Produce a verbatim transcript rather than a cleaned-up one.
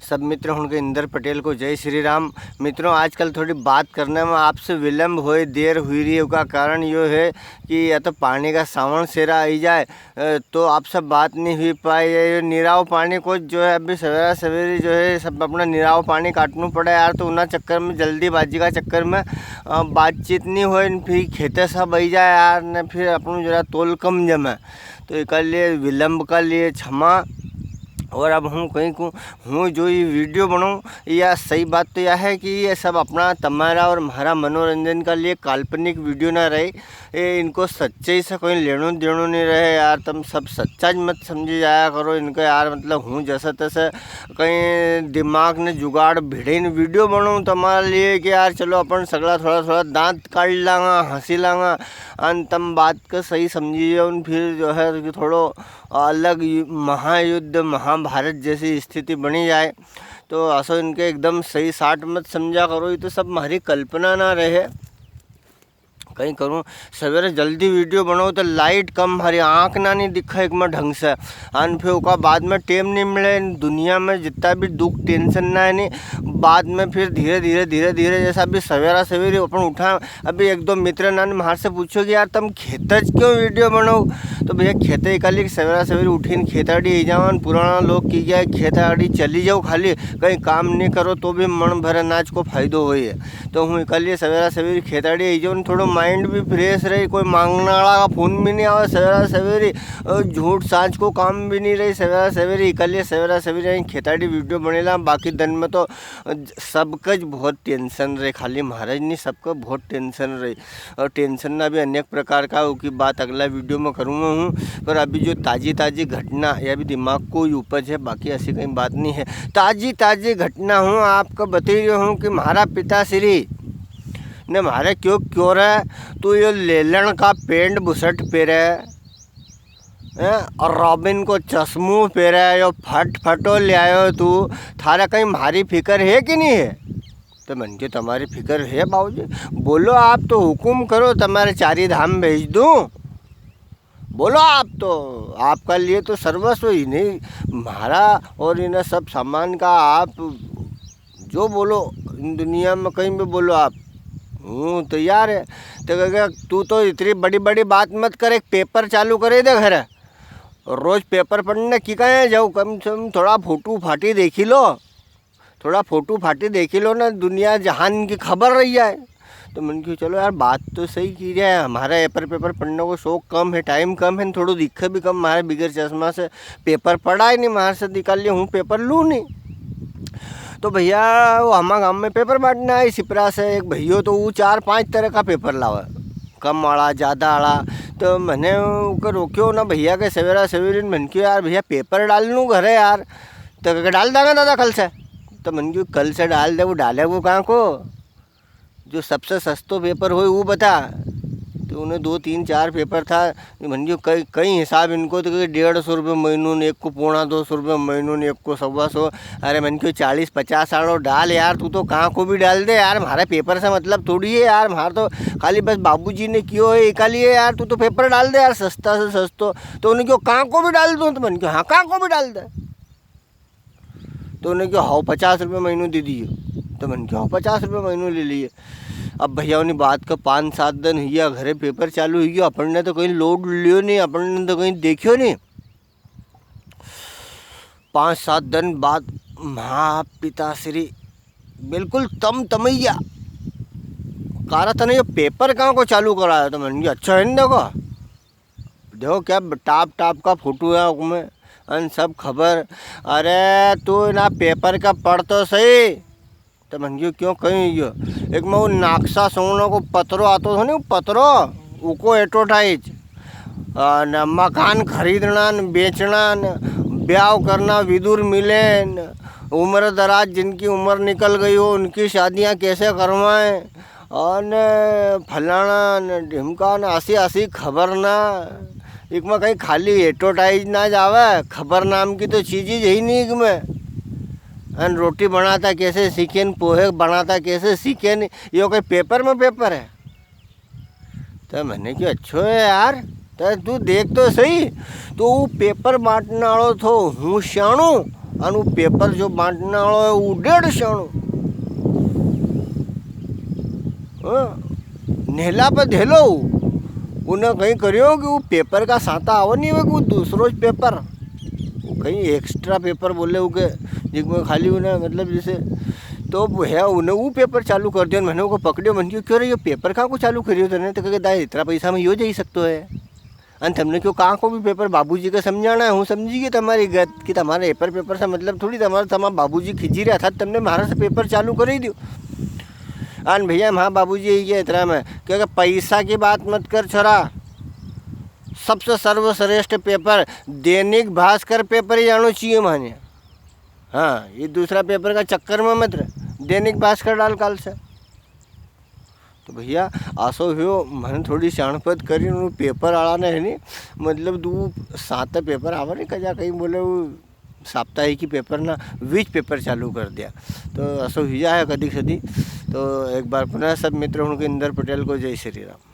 सब मित्र हुण के इंदर पटेल को जय श्री राम। मित्रों, आजकल थोड़ी बात करने में आपसे विलंब होए, देर हुई रही है, उसका कारण यो है कि या तो पानी का सावण सेरा आई जाए, अ, तो आपसे बात नहीं हुई पाई है। ये निराव पानी को जो है, अभी सवेरा सवेरी जो है, सब अपना निराव पानी काटनू पड़े यार, तो उना चक्कर में, जल्दीबाजी का चक्कर में, अ, बातचीत नहीं होए, न फिर खेते सब आई जाए यार, न फिर अपनू जरा तोल कम जमे, तो इका लिए विलंब का लिए क्षमा। और अब हूँ कहीं को, हूँ जो ये वीडियो बनाऊँ, या सही बात तो यह है कि ये सब अपना, तमारा और म्हारा मनोरंजन का लिए काल्पनिक वीडियो ना रहे। ये इनको सच्चाई से कोई लेनो देनो नहीं रहे यार। तुम सब सच्चा ज मत समझी जाया करो इनको यार। मतलब, हूँ जैसे तैसे कहीं दिमाग ने जुगाड़ भिड़े न वीडियो बनाऊँ तुम्हारे लिए कि यार, चलो, अपन सगला थोड़ा थोड़ा दांत काढ़ लांगा, हंसी लांगा, अन तम बात को सही समझी जाओ न, फिर जो है कि थोड़ो अलग यु-, महायुद्ध, महाभारत जैसी स्थिति बनी जाए। तो असो इनके एकदम सही साट मत समझा करो, ये तो सब हमारी कल्पना ना रहे। कहीं करूँ, सवेरे जल्दी वीडियो बनाओ तो लाइट कम, हमारी आँख ना नहीं दिखा एक में ढंग से। अन फिर ओका बाद में टेम नहीं मिले। दुनिया में जितना भी दुख, टेंशन ना है नहीं, बाद में फिर धीरे धीरे, धीरे धीरे, जैसा अभी सवेरा सवेरे अपन उठा, अभी एक दो मित्र ना ने म्हार से पूछो कि यार, तुम खेत ज क्यों वीडियो बनाओ? तो भैया, खेते इकाली सवेरा सवेरे उठीन खेताड़ी ही जावन। पुराना लोग की गया है, खेताड़ी चली जाओ, खाली कहीं काम नहीं करो तो भी मन भर अनाज को फायदो होए। तो हूँ इकालिए सवेरा सवेरी खेताड़ी आई जाऊँ, थोड़ो माइंड भी फ्रेश रहे, कोई मांगने वाला का फोन भी नहीं आवे सवेरा सवेरी, और झूठ सांच को काम भी नहीं रही सवेरा सवेरी। इकालिए सवेरा सवेरी आई खेताड़ी वीडियो बनेला। बाकी दिन में तो सबका ज बहुत टेंशन रहे, खाली महाराज नहीं, सबका बहुत टेंशन रही। और टेंशन ना भी अनेक प्रकार का, उकी बात अगला वीडियो में करूँगा हूँ। पर अभी जो ताजी ताजी घटना, या भी दिमाग को ही उपज है, बाकी ऐसी कहीं बात नहीं है। ताजी ताजी घटना हूँ आपको बता रही हूँ कि म्हारा पिताश्री ने म्हारे क्यों, क्यों रे, तू यो लेलन का पेंट बुशर्ट पेरे, हैं, और रॉबिन को चश्मो पेरे, यो फट फटो ले आयो तू, थारे कहीं म्हारी फिकर है कि नहीं है? तो मन के, तुम्हारी फिकर है बाबूजी, बोलो, आप तो हुकुम करो, तुम्हारे चारी धाम भेज दूँ। बोलो आप तो, आपका लिए तो सर्वस्व ही नहीं, म्हारा और इन सब सामान का आप जो बोलो, इन दुनिया में कहीं भी बोलो आप, हूँ तैयार है। तो कहे, "तू तो इतनी बड़ी बड़ी बात मत कर, एक पेपर चालू करे दे घर, रोज पेपर पढ़ने की कहे जाओ, कम से कम थोड़ा फोटू फाटी देखी लो।" थोड़ा फोटू फाटी देखी लो ना, दुनिया जहान की खबर रही है। तो मन की, चलो यार, बात तो सही की रहा है, हमारा एपर पेपर पढ़ने को शौक कम है, टाइम कम है, थोड़ो दिखे भी कम, हमारे बिगर चश्मा से पेपर पढ़ा ही नहीं, मार से निकाल लिया, हूँ पेपर लूँ नहीं। तो भैया, वो हमारे गांव में पेपर बांटने आई सिपरा से एक भैया, तो वो चार पांच तरह का पेपर लावे, कम वाला, ज़्यादा वाला। तो मैंने उनको रोक्यो ना भैया के सवेरा सवेरे, मैंने क्यों यार भैया, पेपर डाल लूँ घरे यार, तो कहे, "डाल दांगा दादा कल से।" तो मन क्यों, "कल से डाल दे, वो डाले वो कहाँ को, जो सबसे सस्तो पेपर होए वो बता।" तो उन्हें दो, तीन, चार पेपर था, मन क्यों कई, कई हिसाब इनको, तो कहे, "डेढ़ सौ रुपये महीनों ने एक को, पौना दो सौ रुपये महीनों ने एक को, सवा सौ।" अरे मन क्यों, "चालीस पचास आलो डाल यार, तू तो कहाँ को भी डाल दे यार, म्हारा पेपर से मतलब थोड़ी है यार, म्हारा तो खाली बस बाबूजी ने कियो है, इका लिए यार, तू तो पेपर डाल दे यार, सस्ता से सस्तो।" तो उन्हें क्यों, "कहाँ को भी डाल दूँ?" तो मन क्यों, "हाँ, कहाँ को भी डाल दे।" तो उन्हें क्यों, "हाओ, पचास रुपये महीनों दे दिए।" तो मन क्यों, "हाओ, पचास रुपये महीनों ले लिए।" अब भैया, उन्हीं बात का पाँच सात दिन हुआ, घरे पेपर चालू हुई गयो, अपन ने तो कहीं लोड लियो नहीं, अपन ने तो कहीं देखियो नहीं। पाँच सात दिन बाद म्हा पिताश्री बिल्कुल तम तमैया, "कारा, तने ये पेपर कहाँ को चालू कराया?" तो मन की, "अच्छा है ना, देखो।" देखो क्या टाप टाप का फोटो है उसमें, अन सब खबर। "अरे तू ना पेपर का पढ़ तो सही।" तो मन क्यों, "क्यों, कहीं यो?" एक में वो नाक्सा सोना को पत्रो आतो थो नी, वो पत्रो, उको एडवर्टाइज। अन मकान खरीदना न बेचना न ब्याव करना, विदुर मिले न, उम्र दराज, जिनकी उम्र निकल गई हो, उनकी शादियां कैसे करवाएं। अने फलाना ने ढिमका ने असी असी खबर ना, इकमा कहीं खाली एडवर्टाइज ना जावे, खबर नाम की तो चीज ही है ही नहीं इकमे। अन रोटी बनाता कैसे सीखे न, पोहे बनाता कैसे सीखे न, यो कोई पेपर में पेपर है? तो मैंने क्यों, "अच्छो है यार, तो तू देख तो सही।" तो वो पेपर बांटने वालो थो, हूँ सियाणो, अन वो पेपर जो बांटने वालो है, वो डेढ़ स्याणो। हाँ, नेला पे धेलो। उन्हें कहीं करियो कि वो पेपर का साता आवे नी वे, वो दूसरो ज पेपर, वो कहीं extra पेपर बोले, वो के जिसमें खाली उन्हें, मतलब, जैसे, तो वो है, उन्हें वो पेपर चालू कर दियो। मैंने उको पकड़ियो, मैंने क्यो, "क्यों रे, यो पेपर कां को चालू करियो तने?" तो कहे, "दाई, इतरा पैसा में यो जई सकतो है।" अन तमने क्यों कां को भी पेपर बाबूजी के समझाना है, हूँ समझी गई तमारी गत कि तमारे एपर पेपर से मतलब थोड़ी, तमारे, तमारा बाबूजी खिजी रहा था, तमने म्हारा से पेपर चालू कर ही दियो। अन भैया, म्हारा बाबूजी यही है इतरा में, क्योंकि पैसा की बात मत कर छोरा, सबसे सर्वश्रेष्ठ पेपर दैनिक भास्कर पेपर ही आनो चाहिए माने। हाँ, ये दूसरा पेपर का चक्कर में मत रह, दैनिक भास्कर डाल काल से। तो भैया, आसो हुयो, म्हने थोड़ी स्याणपत करी, उन पेपर आला ने है नी, मतलब, दू सात पेपर आवे नी, कजा कहीं बोले, वो साप्ताहिकी पेपर ना, वीज पेपर चालू कर दिया। तो असो हुई जाए कदी सदी। तो एक बार पुनः सब मित्र हुण के इंदर पटेल को जय श्री राम।